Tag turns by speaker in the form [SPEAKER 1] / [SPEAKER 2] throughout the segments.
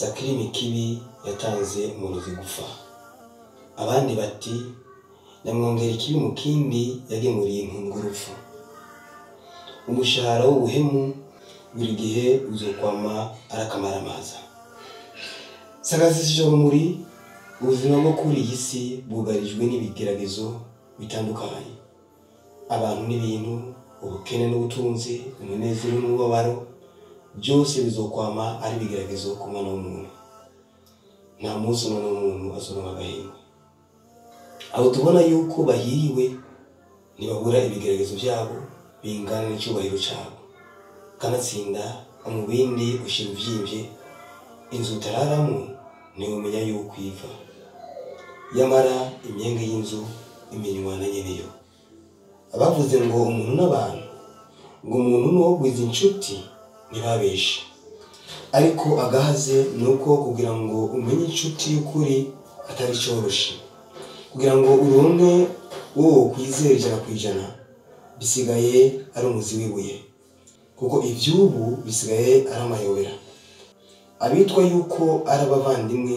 [SPEAKER 1] Sakirimi kibi yatanze umurozi gufa. Abandi bati nyamwongera ikibi mu kindi yagemuriye impungurupfu. Umushahara w'ubuhemu buri gihe uzokwama arakamaramaza. Sagazishije muri ubuzima bwo kuri iyi si bwugarijwe n'ibigeragezo bitandukanye. Abantu n'ibintu, ubukene n'ubutunzi, umunezero n'umubabaro, byose bizokwama ari ibigeragezo ku mwana w'umuntu. Nta munsi umwana w'umuntu azoronka agahenge. Abo tubona yuko bahiriwe ntibabura ibigeragezo byabo bingana n'icyubahiro cyabo. Kanatsinda umubindi ushira uvyimvye, inzu utararamo ntiwumenya yuko iva. Yamara imyenge y'inzu imenywa na nyeneyo. Abavuze ngo umuntu n'abantu, ngo umuntu n'uwogwiza inshuti ntibabeshe. Ariko agahaze nuko kugira ngo umenye inshuti y'ukuri atari coroshe. Kugira ngo uronke uwo kwizera 100% bisigaye ari umuzi wibuye, kuko ivyubu bisigaye ari amayobera. Abitwa yuko ari abavandimwe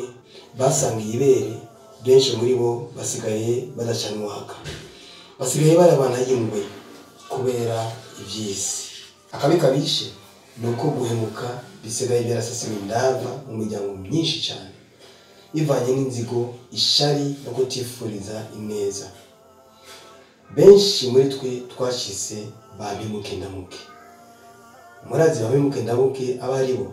[SPEAKER 1] basangiye ibere, benshi muri bo basigaye badacana uwaka, basigaye barabana y'ingwe kubera ivy'isi. Akabi kabishe nuko guhemuka bisigaye byarasasiwe indava mu miryango myinshi cyane, bivanye n'inzigo, ishari no kutifuriza ineza. Benshi muri twe twashise ba mpemuke ndamuke. Murazi ba mpemuke ndamuke aba ari bo?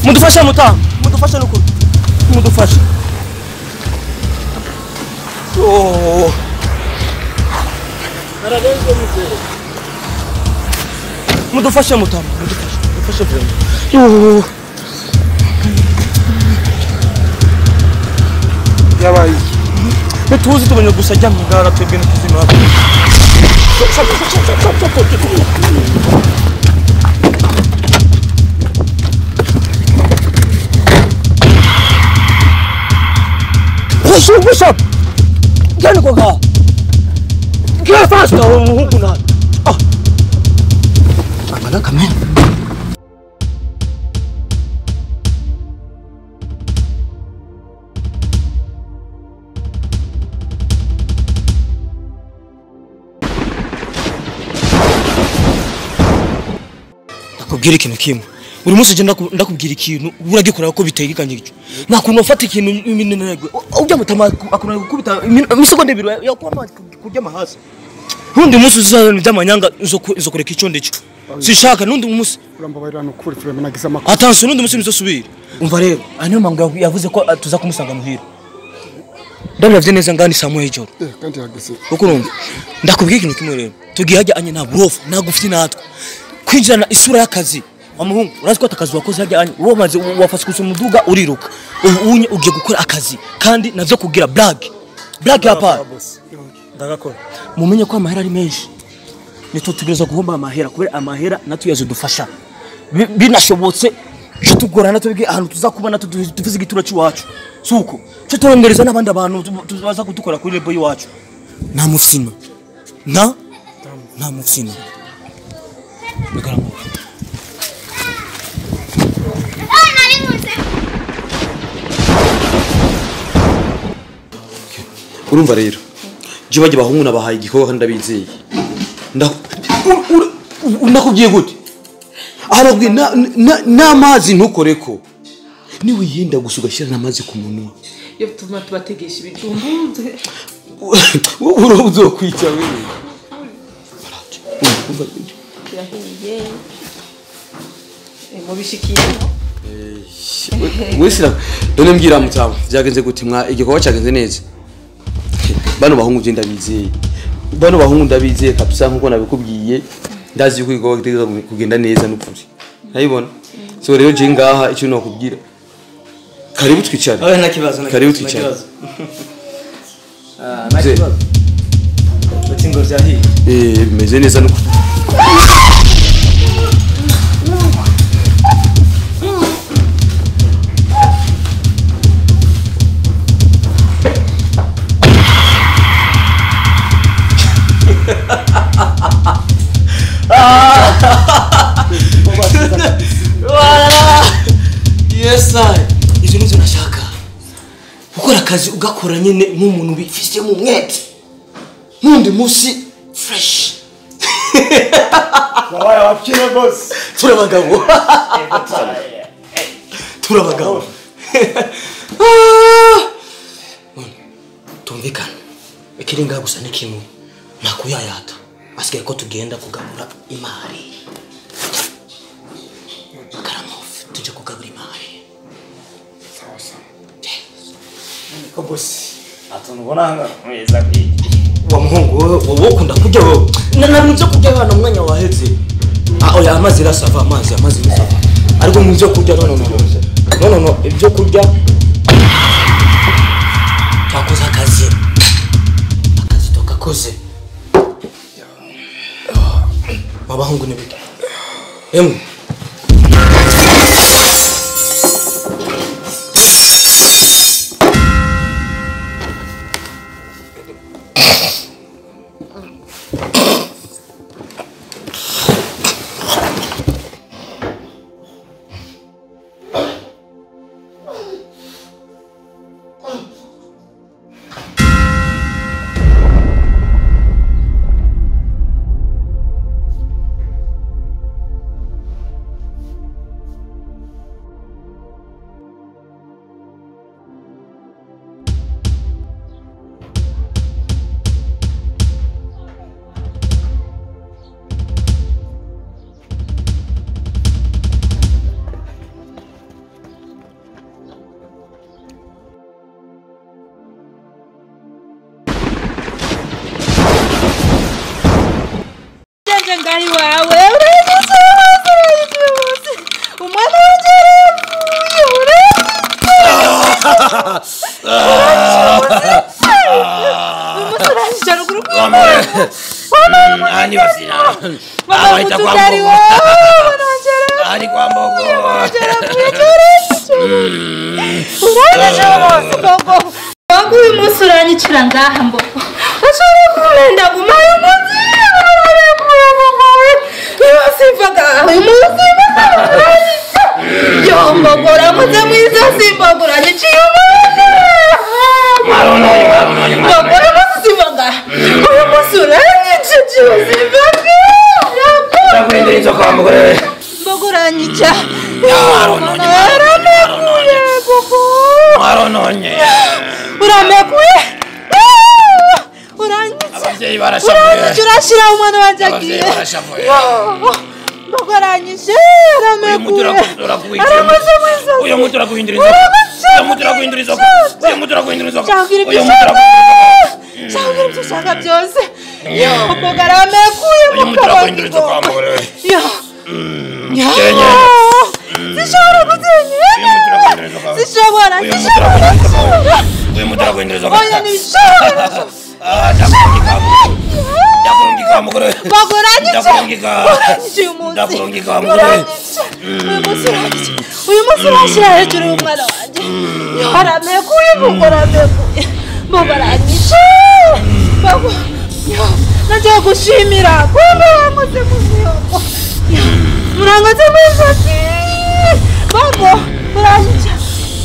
[SPEAKER 2] Mudufashe muta, mudufashe nuko. Mudufashe. Oh. Mudufashe muta, mudufashe. Mudufashe vraiment. Oh. Yabaye. Tuzi tubonye gusa ajya mugara twebwe n'ubuzima. Push up! Get go ga. Get fast umuhungu na. Ah. Angala kamera. Ndakubwira ikintu kimwe. Buri munsi je ndakubwira ikintu uragikora ko bitegekanye icyo. Nakuntu ufata ikintu iminenegwe. Ujya mutama akuna gukubita imisegonde ibiri yakwama kurya amahasi. Nundi munsi uzazana iby'amanyanga uzokureka icyo ndicyo. Sishaka nundi munsi.
[SPEAKER 3] Urambabarira nukuri frère nagize amakuru.
[SPEAKER 2] Attention nundi munsi nizosubira. Umva rero, aniyo mangu yavuze ko tuza kumusanga muhira. Ndabiravye neza ngani saa 1 y'ijoro.
[SPEAKER 3] Kandi yageze.
[SPEAKER 2] Uko urumva? Ndakubwira ikintu kimwe rero. Tugiye hajya anye nta burofa, nta gufite natwe. Kwinjirana isura y'akazi. Wamuhungu urazi ko atakazi wakoze hajya anye womaze wafashe kusa umuduga uriruka. Ubu unye ugiye gukora akazi kandi navyo kugira blague. Blague hapa.
[SPEAKER 4] Ndagakora.
[SPEAKER 2] Mumenye ko amahera ari menshi. Nitutegereza guhomba amahera kubera amahera natuyazo dufasha. Binashobotse tugorana tubige ahantu tuzakubana tuvuze igitura cy'iwacu. Suko cyo turongereza n'abandi abantu tubaza kudukora kuri lebo y'iwacu. Nta mufsino. Nta mufsino. Bigaragara. Urumva rero je bajye bahungu nabahaye igikorwa kandi ndabizeye. Ndakubwiye gute? Arabwiye n'amazi ntukoreko. Niwe yenda gusa ugashyira n'amazi ku munwa.
[SPEAKER 4] Yo tuma tubategesha ibijumbu.
[SPEAKER 2] Wowe uzokwica wewe.
[SPEAKER 4] Yahiye. Mubishikiye.
[SPEAKER 2] Wese none mbwira mutabo byagenze gute mwa igikorwa cyagenze neza. Bano bahungu je ndabizeye. Bano bahungu ndabizeye kabisa nkuko nabikubwiye. Ndazi yuko igikorwa gitegeza kugenda neza n'ukuri. Nayibona. So rero je ngaha icyo nokubwira. Karibu twicare.
[SPEAKER 1] Oya nta kibazo.
[SPEAKER 2] Karibu twicare.
[SPEAKER 1] Ah, nta kibazo. Uti ngo vyahiye.
[SPEAKER 2] Bimeze neza n'ukuri. Yes I. Izo nizo nashaka. Gukora akazi ugakora nyine nk'umuntu bifise mu mwete. Nundi musi fresh.
[SPEAKER 3] Wabaye wapkire boss.
[SPEAKER 2] Turabagabo. Turabagabo. Tumvikana. Ikiringa gusa ni kimwe. Nakuyayata. Asigaye ko tugenda kugabura imari. Karamof tuje kugabura imari.
[SPEAKER 3] Sawa sawa. Ko boss atunubona hanga mweza kwiye.
[SPEAKER 2] Wa muhungu wowe ukunda kurya wowe. Na bintu byo kurya hano umwanya waheze. Ah oya amazi rasava amazi nisava. Ariko mu byo kurya no. No ibyo kurya twakoze akazi. Akazi tokakoze. Wabahungu ni biki? Emwe.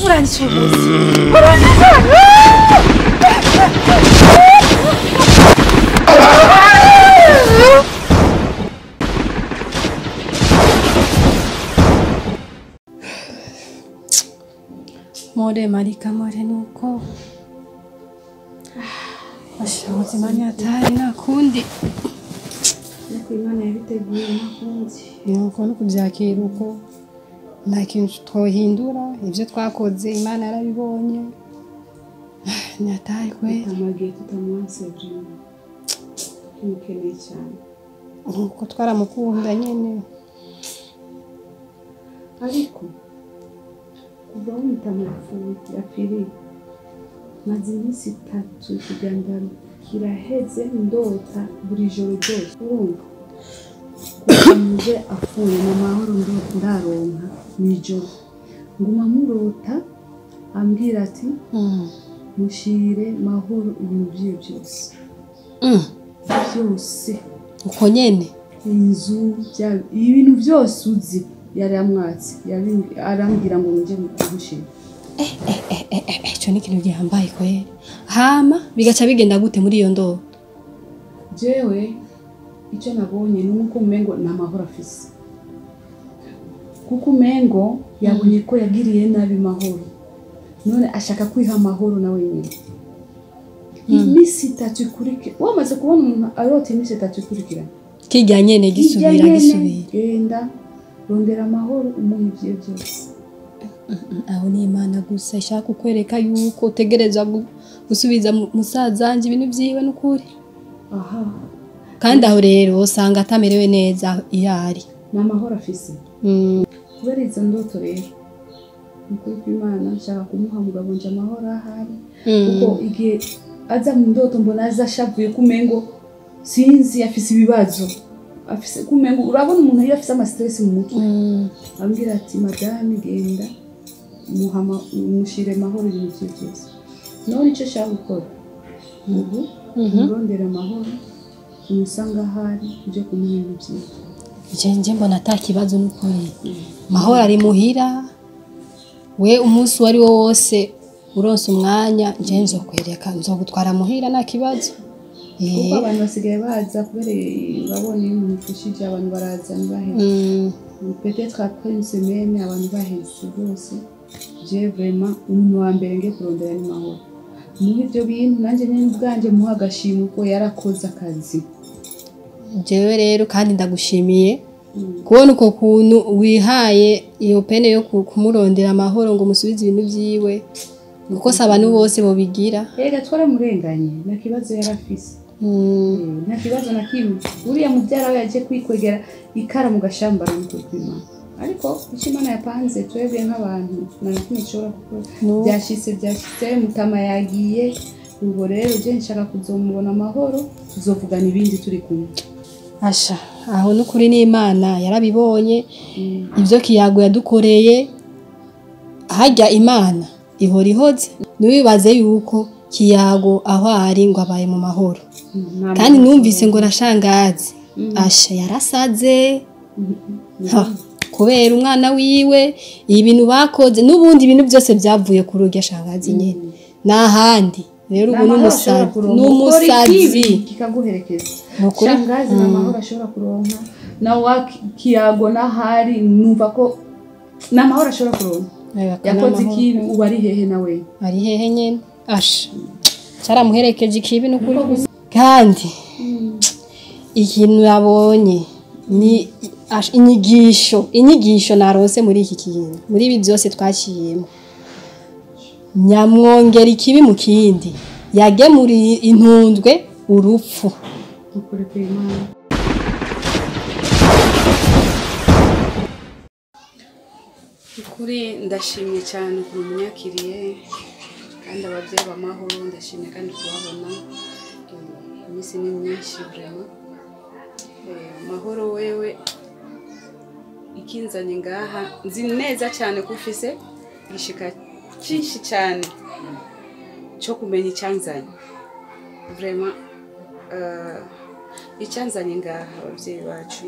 [SPEAKER 4] Uranyishe
[SPEAKER 5] More marika more nuko asha ubuzima ni hatari nta kundi
[SPEAKER 6] ariko Imana yabiteguye nta kundi
[SPEAKER 5] nuko no kubyakira uko nta kintu twohindura ibyo twakoze Imana yarabibonye ni hatari kwe
[SPEAKER 6] tamagiye tutamuhanse vraiment tumukeneye cyane
[SPEAKER 5] nuko twaramukunda nyene
[SPEAKER 6] ariko kuva wumutama yapfuye yapfiriye maze iminsi itatu ikiganiro kiraheze ndota buri joro ryose urumva kuva muze apfuye mu mahoro ndaronka mw'ijoro nguma murota ambwira ati mushire mahoro ibintu vyiwe byose byose
[SPEAKER 5] uko nyene
[SPEAKER 6] inzu ibintu byose uzi yari amwatsi arambwira ngo nje mushire
[SPEAKER 5] ico ni ikintu gihambaye kweri hama bigaca bigenda gute muri iyo ndoto
[SPEAKER 6] jewe icyo nabonye ni uko umengo ni amahoro afise kuko umengo yabonye ko yagiriye nabi mahoro none ashaka kwiha amahoro nawe nyine iminsi itatu ikurikira wamaze kubona umuntu arota iminsi itatu ikurikira
[SPEAKER 5] kijya nyene gisubira gisubira
[SPEAKER 6] genda rondera amahoro umuha ivyo byose
[SPEAKER 5] aho ni Imana gusa ishaka kukwereka yuko utegereza gusubiza musazanje ibintu vyiwe n'ukuri
[SPEAKER 6] aha
[SPEAKER 5] kandi aho rero usanga atamerewe neza iyo ari
[SPEAKER 6] ni amahoro afise kubera izo ndoto rero nukuri kw'Imana nshaka kumuha mugabo nje amahoro ahari kuko igihe aza mu ndoto mbona aza ashavuye kumengo sinzi afise ibibazo afise kumengo urabona umuntu iyo afise ama stress mu mutwe ambwira ati madame genda mushire mahoro ibintu vye byose none icyo nshaka gukora ubu murondera amahoro umusanga ahari uje kumuha ibintu vyiwe
[SPEAKER 5] nje mbona ata kibazo n'ukuri mahoro ari muhira we umunsi wari wo wose uronse umwanya nje nzokwereka nzogutwara muhira nta kibazo
[SPEAKER 6] kuko abantu basigaye baza kubera urabona iyo umuntu ufashije abantu baraza ntibaheze peut-être après une semaine abantu baheze rwose je vraiment umuntu wa mbere ngiye kurondera ni mahoro muha ibyo bintu nanjye nyine ubwanjye muha agashimwe ko yarakoze akazi
[SPEAKER 5] jewe rero kandi ndagushimiye kubona uko kuntu wihaye iyo pene yo kumurondera amahoro ngo musubize ibintu vyiwe kuko si abantu bose bobigira
[SPEAKER 6] ega twaramurenganye nta kibazo yarafise nta kibazo na kimwe uriya mubyara we yaje kwikwegera ikara mu gashamba n'ukuri kw'Imana ariko icyo Imana yapanze twebwe nk'abantu nta na kimwe gishobora gukora byashitse mutama yagiye ubwo rero je nshaka kuzomubona amahoro tuzovugana ibindi turi kumwe
[SPEAKER 5] asha aho n'ukuri n'Imana yarabibonye ibyo kiyago yadukoreye hajya Imana ihora ihoze ntiwibaze yuko kiyago aho ari ngo abaye mu mahoro kandi numvise ngo nashangaze asha yarasaze kubera umwana wiwe ibintu bakoze n'ubundi ibintu byose byavuye kuri urya shangazi nyene n'ahandi rero ubu n'umusazi
[SPEAKER 6] kikaguherekeza shangazi n'amahoro ashobora kuronka na wa kiyago n'ahari numva ko n'amahoro ashobora kuronka yakoze ikibi ubu ari hehe nawe
[SPEAKER 5] ari hehe nyene asha caramuherekeje ikibi n'ukuri kandi ikintu yabonye ni inyigisho narose muri iki kintu muri ibi byose twaciyemo nyamwongera ikibi mu kindi yagemuriye intundwe urupfu
[SPEAKER 6] ukuri kw'Imana ukuri ndashimye cyane ukuntu munyakiriye kandi ababyeyi b'amahoro ndashimye kandi kubabona iminsi ni myinshi vraiment mahoro wewe ikinzanye ngaha nzi neza cyane ko ufise igishika cyinshi cyane cyo kumenya icyanzanye vraiment icyanzanye ngaha ababyeyi bacu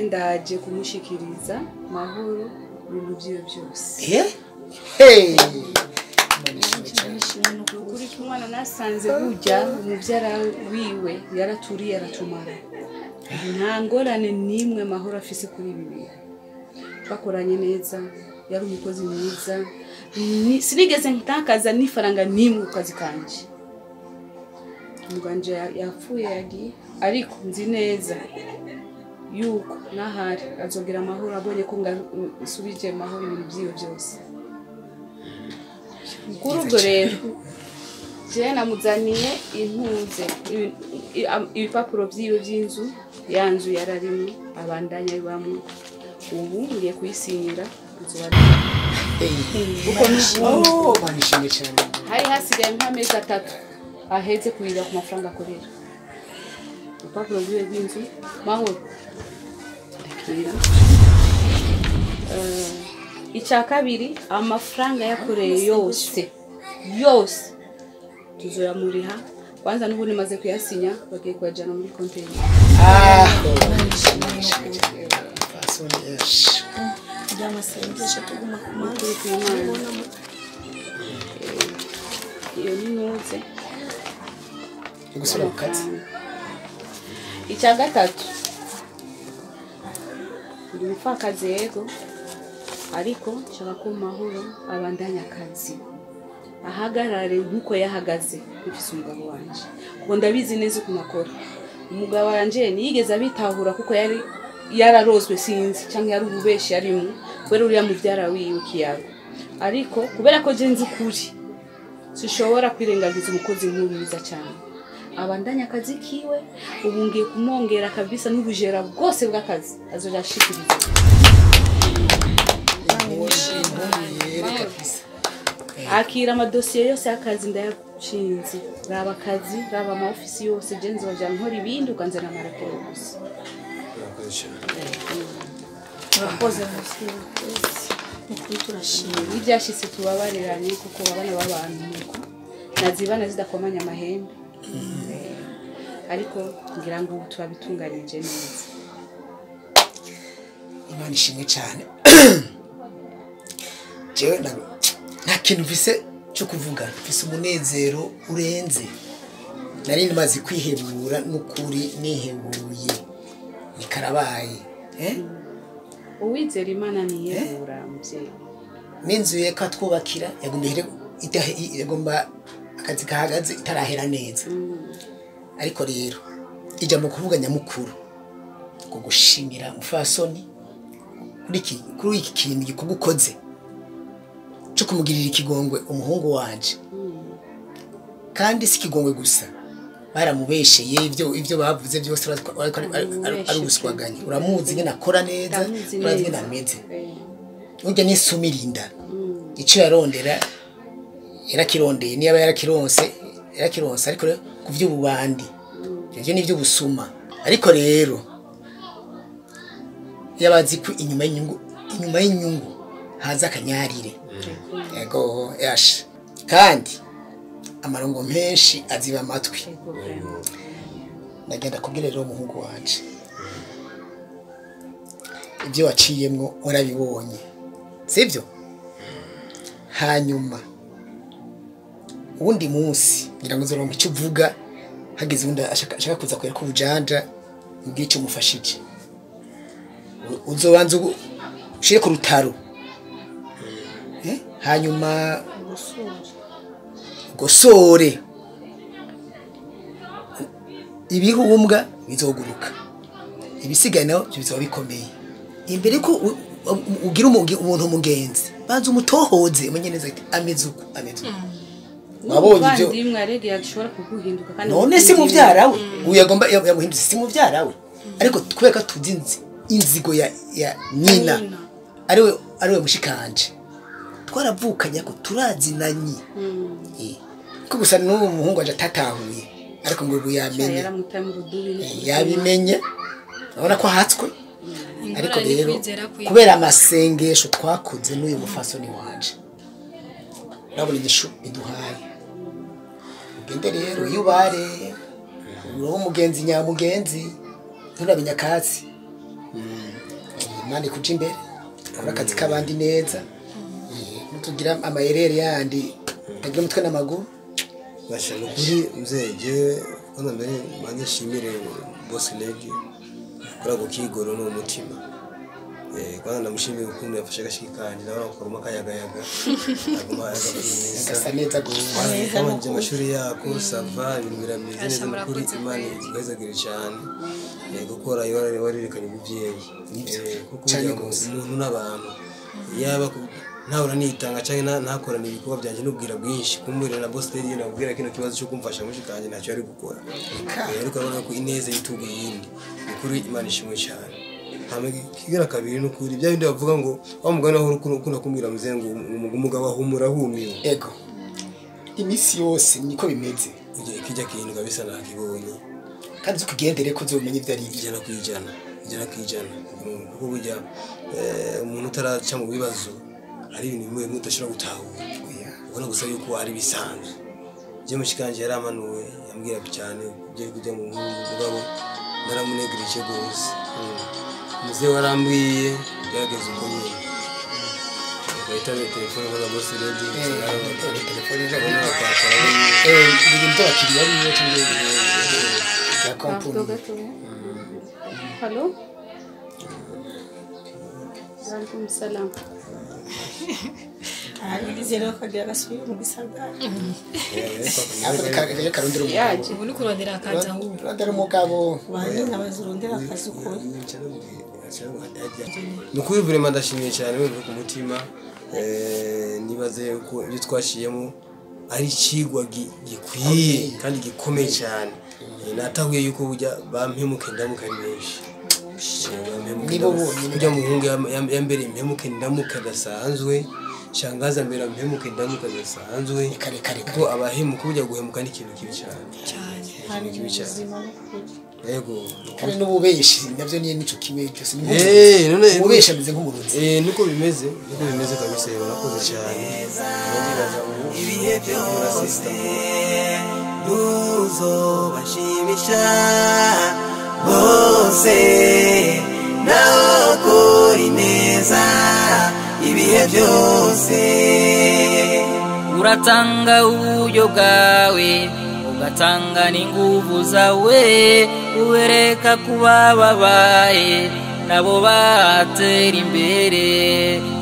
[SPEAKER 6] ndaje kumushikiriza mahoro Ibintu byiwe byose.
[SPEAKER 1] Hey.
[SPEAKER 6] Kuri kumwana nasanze burya umubyara wiwe yaraturiye aratumara. Nta ngorane nimwe Mahoro afise kuri ibi bintu. Twakoranye neza, yari umukozi mwiza. Sinigeze ntakaza n'ifaranga nimwe ku kazi kanje. Umuganje yapfuye yagiye, ariko nzi neza yuko nahari azogira amahoro abonye ko nsubije Mahoro ibintu byiwe byose. Kuri ubwo rero je namuzaniye intuze ibipapuro byiwe by'inzu, ya nzu yararimo abandanya bamwe, ubu ngiye kuyisinyira nzobara.
[SPEAKER 1] Oh, banishimye cyane.
[SPEAKER 6] Hari hasigaye nk'amezi 3 aheze kuyira ku mafaranga akorera. Urupapuro rwiwe rw'inzu Mahoro ndakira. Icya kabiri, amafaranga yakoreye yose yose tuzoyamuriha. Kwanza n'ubu nimaze kuyasinya bagiye kuyajyana muri konti ye. Iyo ni ntuze. Icya gatatu, ndi umupfakazi yego, ariko nshaka ko Mahoro abandanya akazi, ahagarare nkuko yahagaze mfise umugabo wanje, kuko ndabizi neza ukuntu akora. Umugabo wanje ntiyigeze abitahura kuko yari yararozwe sinzi cyangwa yari ububeshi yarimo kubera uriya mubyara wiwe Kiyago, ariko kubera ko je nzi ukuri sishobora kwirengagiza umukozi nk'uyu mwiza cyane. Abandanya akazi kiwe, ubu ngiye kumwongera kabisa n'ubujera bwose bw'akazi azoja ashikiriza. Akira amadosiye yose y'akazi ndayashinze, raba akazi, raba ama ofisi yose, je nzoja nkora ibindi ukanzana amaraporo gusa.
[SPEAKER 4] Murakoze mukuru, turashimye.
[SPEAKER 6] Ibyashitse tubabariranye kuko abana b'abantu nuko nazibana zidakomanya amahembe. Ariko ngira ngo ubu turabitunganije neza.
[SPEAKER 1] Imana ishimwe cyane. Jewe nta kintu mfise cyo kuvuga, mfise umunezero urenze. Nari maze kwihebura n'ukuri nihebuye nikarabaye.
[SPEAKER 6] Uwizera Imana niyebura muvyeyi.
[SPEAKER 1] N'inzu ye katwubakira yagomba yagomba akazi kahagaze itarahera neza. Ariko rero ijya mu kuvuga nyamukuru ko gushimira mufasoni kuri iki kintu gikugukoze cyo kumugirira ikigongwe umuhungu wanje. Kandi si ikigongwe gusa, baramubesheye ibyo bavuze byose ari ubuswaganye. Uramuzi nyine akora neza, urazi nyine ameze. Ujya n'isumirinda icyo yarondera yarakirondeye, niba yarakironse yarakironse, ariko ku by'ububandi ibyo ni iby'ubusuma. Ariko rero yabazi ko inyuma y'inyungu haza akanyarire. Yego yasha. Kandi amarongo menshi aziba amatwi. Ndagenda kubwira rero umuhungu wanje, ibyo waciyemwo warabibonye, sibyo? Hanyuma uwundi munsi ngira ngo uzoronka icyo uvuga, hageze undi ashaka kuza kwereka ubujanja ubwire icyo umufashije. Uzobanza ushire ku rutaro, hanyuma ugosore ibihumbwa bizoguruka, ibisigaye naho bizoba bikomeye. Imbere ko ugira umuntu umugenzi, banza umutohoze umenye neza ati ameze uku ameze uku. Wabonye ibyo
[SPEAKER 6] Umuvandimwe aregeye ashobora kuguhinduka kandi
[SPEAKER 1] none si muvyara we uyu agomba yamuhindutse, si muvyara we, ariko kubera ko tuzi inzigo ya nyina ariwe mushikanje, twaravukanye ko turazinanye. Ko gusa n'uwo muhungu aje atatahuye, ariko ngo ubu yamenye, yabimenye, urabona ko hatswe. Ariko rero kubera amasengesho twakoze n'uyu mufasoni wanje, urabona inyishu iduhaye. Ugende rero yubare uroho umugenzi nyamugenzi, nturabenya katsi. Imana ikuja imbere.
[SPEAKER 7] Ukora akazi k'abandi neza. Nutugira amayerere yandi tagira umutwe n'amaguru.
[SPEAKER 1] Basha nukuri mzee jewe kwanza mbere manze shimire boss lady kuri ako kigoro n'umutima. Kwanza ndamushimiye ukuntu yafashe agashikanje ndabona ko kaguma kayagayaga aguma
[SPEAKER 7] gasa neza gose.
[SPEAKER 1] Kabanje amashuri yako sava ibintu birameze neza nukuri Imana igahezagire cyane. Gukora warerekanye ubuvyeyi kuko umuntu n'abantu yaba ntahora nitanga canke ntakorana ibikorwa byanje n'ubwira bwinshi kumurira na boss lady nabwira kino kibazo cyo kumfasha mushikanje ntacyo ari gukora. Ariko urabona ko ineza yituga iyindi ukuri Imana ishimwe cyane. Kigera kabiri nukuri bya bindi bavuga ngo wa mugani aho ukunda kumbwira mzee ngo umugabo ahumura humiwe.
[SPEAKER 7] Ego imisi yose niko bimeze.
[SPEAKER 1] Kijya kintu kabisa nakibonye
[SPEAKER 7] kandi ukugendere ko uzomenye ivyo ari
[SPEAKER 1] ijana kwijana ijana kwijana kuko burya umuntu utaraca mu bibazo hari ibintu bimwe bimwe udashobora gutahura ubona gusa yuko ari bisanzwe. Je mushikanje yaramanuwe yambwira cyane byo kujya mu mugabo naramunegrije gose. Mzee warambwiye byageze uko nyine bahita telefone baza boss lady
[SPEAKER 7] telefone ibintu by'abakiriya biwe cyangwa ya company.
[SPEAKER 6] Hello. Alaikum salam.
[SPEAKER 4] Ari kagira gasubira mu gisagara.
[SPEAKER 7] Ako karondera umugabo.
[SPEAKER 5] Ubu ni kurondera akazi aho.
[SPEAKER 7] Kurondera umugabo.
[SPEAKER 4] Bandi nabazurondera akazi uko.
[SPEAKER 1] Nukuri vraiment ndashimiye cyane bivuye ku mutima. Nibaze ko ibyo twashiyemo ari ikigwa gikwiye kandi gikomeye cyane. Natahuye yuko burya bampemuke ndamuka ari benshi.
[SPEAKER 7] Nibo bonyine
[SPEAKER 1] kujya muhungu yambere impemuke ndamuka dasanzwe. Shangaza mbere mpemuke ndamuka dasanzwe.
[SPEAKER 7] Kare
[SPEAKER 1] ko abahemuka burya guhemuka ni ikintu kibi cyane.
[SPEAKER 4] Cyane.
[SPEAKER 1] Kibi cyane. Yego
[SPEAKER 7] kandi n'ububeshi navyo niye nico kimwe cyose ni
[SPEAKER 1] none
[SPEAKER 7] ububeshi ameze nk'umuruzi.
[SPEAKER 1] Niko bimeze kabisa barakoze cyane. Ndibaza ubu
[SPEAKER 8] ibihe byose ntuzobashimisha bose naho kuri neza ibihe byose.
[SPEAKER 9] Uratanga uburyo bwawe ugatanga n'inguvu zawe ubereka kuba babaye nabo batera imbere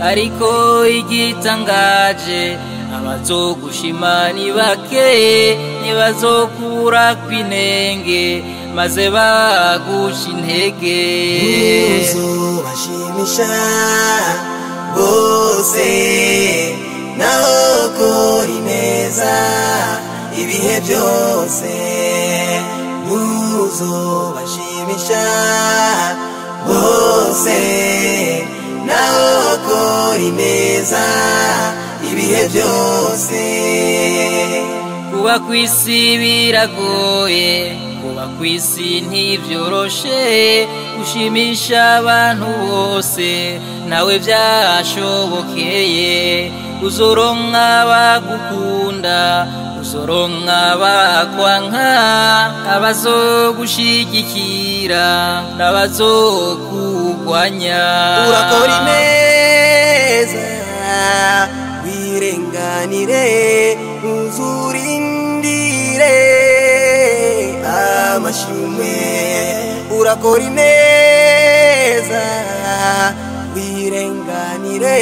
[SPEAKER 9] ariko igitangaje abazogushima ni bake ntibazokura kwinenge maze bagusha intege.
[SPEAKER 8] Ntuzobashimisha bose naho kuri neza ibihe byose. Ntuzobashimisha bose naho kuri neza ibihe byose.
[SPEAKER 9] Kuba kwisi biragoye kuba kwisi ntibyoroshe gushimisha abantu bose nawe byashobokeye. Uzoronka bagukunda uzoronka bakwanka abazogushigikira n'abazokugwanya.
[SPEAKER 8] Urakora ineza wirenganire uzurindire amashimwe. Urakora ineza wirenganire